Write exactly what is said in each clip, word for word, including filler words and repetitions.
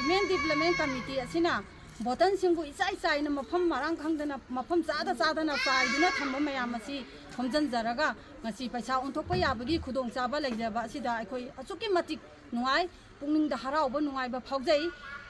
Women Development Committee ꯑꯁꯤꯅ ꯕꯣꯇꯜꯁꯤꯡꯕꯨ ꯏꯆꯥꯏ ꯆꯥꯏꯅ ꯃꯐꯝ ꯃꯔꯥꯡ ꯈꯪꯗꯅ, ꯃꯐꯝ ꯆꯥꯗ ꯆꯥꯗꯅ ꯆꯥꯏꯗꯨꯅ ꯊꯝꯕ ꯃꯌꯥꯝ ꯑꯁꯤ ꯈꯣꯝꯖꯤꯟꯖꯔꯒ ꯉꯁꯤ ꯄꯩꯁꯥ ꯑꯣꯟꯊꯣꯛꯄ ꯌꯥꯕꯒꯤ ꯈꯨꯗꯣꯡꯆꯥꯕ ꯂꯩꯖꯕ ꯑꯁꯤꯗ ꯑꯩꯈꯣꯏ ꯑꯁꯨꯛꯀꯤ ꯃꯇꯤꯛ ꯅꯨꯡꯉꯥꯏ, ꯄꯨꯛꯅꯤꯡꯗ ꯍꯔꯥꯎꯕ, ꯅꯨꯡꯉꯥꯏꯕ ꯐꯥꯎꯖꯩ꯫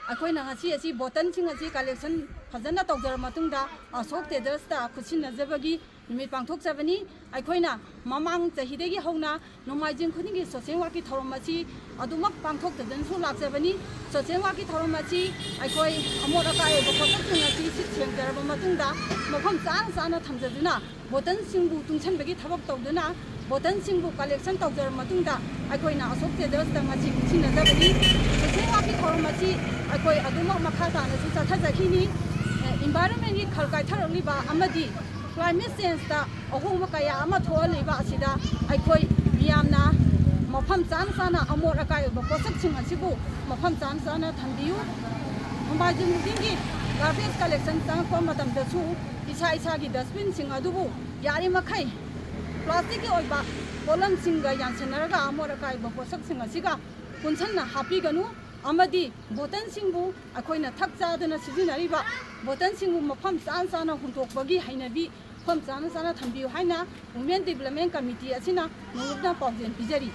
ꯑꯩꯈꯣꯏꯅ ꯉꯁꯤ ꯑꯁꯤ ꯕꯣꯇꯜꯁꯤꯡ ꯑꯁꯤ ꯀꯂꯦꯛꯁꯟ ꯐꯖꯅ ꯇꯧꯖꯔ ꯃꯇꯨꯡꯗ ꯑꯁꯣꯛ ꯇꯦꯗꯔꯁꯇ ꯈꯨꯠꯁꯤꯟꯅꯖꯕꯒꯤ ꯅꯨꯃꯤꯠ ꯄꯥꯡꯊꯣꯛꯆꯕꯅꯤ꯫ ꯑꯩꯈꯣꯏꯅ ꯃꯃꯥꯡ ꯆꯍꯤꯗꯒꯤ ꯍꯧꯅ ꯅꯣꯡꯃꯥꯏꯖꯤꯡ ꯈꯨꯗꯤꯡꯒꯤ ꯁꯣꯁꯦꯜ ꯋꯥꯔꯛꯀꯤ ꯊꯧꯔꯝ ꯑꯁꯤ ꯑꯗꯨꯃꯛ ꯄꯥꯡꯊꯣꯛꯇꯗꯅꯁꯨ ꯂꯥꯛꯆꯕꯅꯤ꯫ ꯁꯣꯁꯦꯜ ꯋꯥꯔꯛꯀꯤ ꯊꯧꯔꯝ ꯑꯁꯤ ꯑꯩꯈꯣꯏ ꯑꯃꯣꯠ ꯑꯀꯥꯏ ꯑꯣꯏꯕ ꯄꯣꯠꯁꯛꯁꯤꯡ ꯑꯁꯤ ꯁꯤꯠ ꯁꯦꯡꯖꯔꯕ ꯃꯇꯨꯡꯗ ꯃꯐꯝ ꯆꯥꯅ ꯆꯥꯅ ꯊꯝꯖꯗꯨꯅ ꯕꯣꯇꯜꯁꯤꯡꯕꯨ ꯇꯨꯡꯁꯤꯟꯕꯒꯤ ꯊꯕꯛ ꯇꯧꯗꯨꯅ ꯕꯣꯇꯜꯁꯤꯡꯕꯨ ꯀꯂꯦꯛꯁꯟ ꯇꯧꯖꯔꯕ ꯃꯇꯨꯡꯗ ꯑꯩꯈꯣꯏꯅ ꯑꯁꯣꯛ ꯇꯦꯗꯔꯁꯇ ꯉꯁꯤ ꯈꯨꯠꯁꯤꯟꯅꯖꯕꯅꯤ꯫ ꯁꯣꯁꯦꯜ ꯋꯥꯔꯛꯀꯤ ꯊꯧꯔꯝ ꯑꯁꯤ ꯑꯩꯈꯣꯏ ꯑꯗꯨꯃꯛ ꯃꯈꯥ ꯇꯥꯅꯁꯨ ꯆꯠꯊꯖꯈꯤꯅꯤ꯫ ꯑꯦ, ꯏꯟꯚꯥꯏꯔꯣꯟꯃꯦꯟꯒꯤ ꯈꯜ ꯀꯥꯏꯊꯔꯛꯂꯤꯕ ꯑꯃꯗꯤ ꯀ꯭ꯂꯥꯏꯃꯦꯠ ꯆꯦꯟꯖꯇ ꯑꯍꯣꯡꯕ ꯀꯌꯥ ꯑꯃ ꯊꯣꯛꯍꯜꯂꯤꯕ ꯑꯁꯤꯗ ꯑꯩꯈꯣꯏ ꯃꯤꯌꯥꯝꯅ ꯃꯐꯝ ꯆꯥꯅ ꯆꯥꯅ ꯑꯃꯣꯠ ꯑꯀꯥꯏ ꯑꯣꯏꯕ ꯄꯣꯠꯁꯛꯁꯤꯡ ꯑꯁꯤꯕꯨ ꯃꯐꯝ ꯆꯥꯅ ꯆꯥꯅ ꯊꯝꯕꯤꯌꯨ꯫ ꯅꯣꯡꯃꯥꯏꯖꯤꯡ ꯈꯨꯗꯤꯡꯒꯤ ꯒꯥꯔꯕꯦꯖ ꯀꯂꯦꯛꯁꯟ ꯆꯪꯉꯛꯄ ꯃꯇꯝꯗꯁꯨ ꯏꯁꯥ ꯏꯁꯥꯒꯤ ꯗꯁꯕꯤꯟꯁꯤꯡ ꯑꯗꯨꯕꯨ ꯌꯥꯔꯤꯃꯈꯩ ꯄ꯭ꯂꯥꯁꯇꯤꯛꯀꯤ ꯑꯣꯏꯕ ꯄꯣꯠꯂꯝꯁꯤꯡꯒ ꯌꯥꯟꯁꯤꯟꯅꯔꯒ ꯑꯃꯣꯠ ꯑꯀꯥꯏꯕ ꯄꯣꯠꯁꯛꯁꯤꯡ ꯑꯁꯤꯒ ꯄꯨꯟꯁꯤꯟꯅ ꯍꯥꯞꯄꯤꯒꯅꯨ ꯑꯃꯗꯤ ꯕꯣꯇꯜꯁꯤꯡꯕꯨ, ꯑꯩꯈꯣꯏꯅ ꯊꯛ ꯆꯥꯗꯨꯅ ꯁꯤꯖꯤꯟꯅꯔꯤꯕ ꯕꯣꯇꯜꯁꯤꯡꯕꯨ ꯃꯐꯝ ꯆꯥ ꯆꯥꯅ ꯍꯨꯟꯗꯣꯛꯄꯒꯤ ꯍꯩꯅꯕꯤ ꯃꯐꯝ ꯆꯥꯅ ꯆꯥꯅ ꯊꯝꯕꯤꯌꯨ ꯍꯥꯏꯅ Women Development Committee ꯑꯁꯤꯅ ꯅꯣꯡꯂꯨꯛꯅ ꯄꯥꯎꯖꯦꯜ ꯄꯤꯖꯔꯤ꯫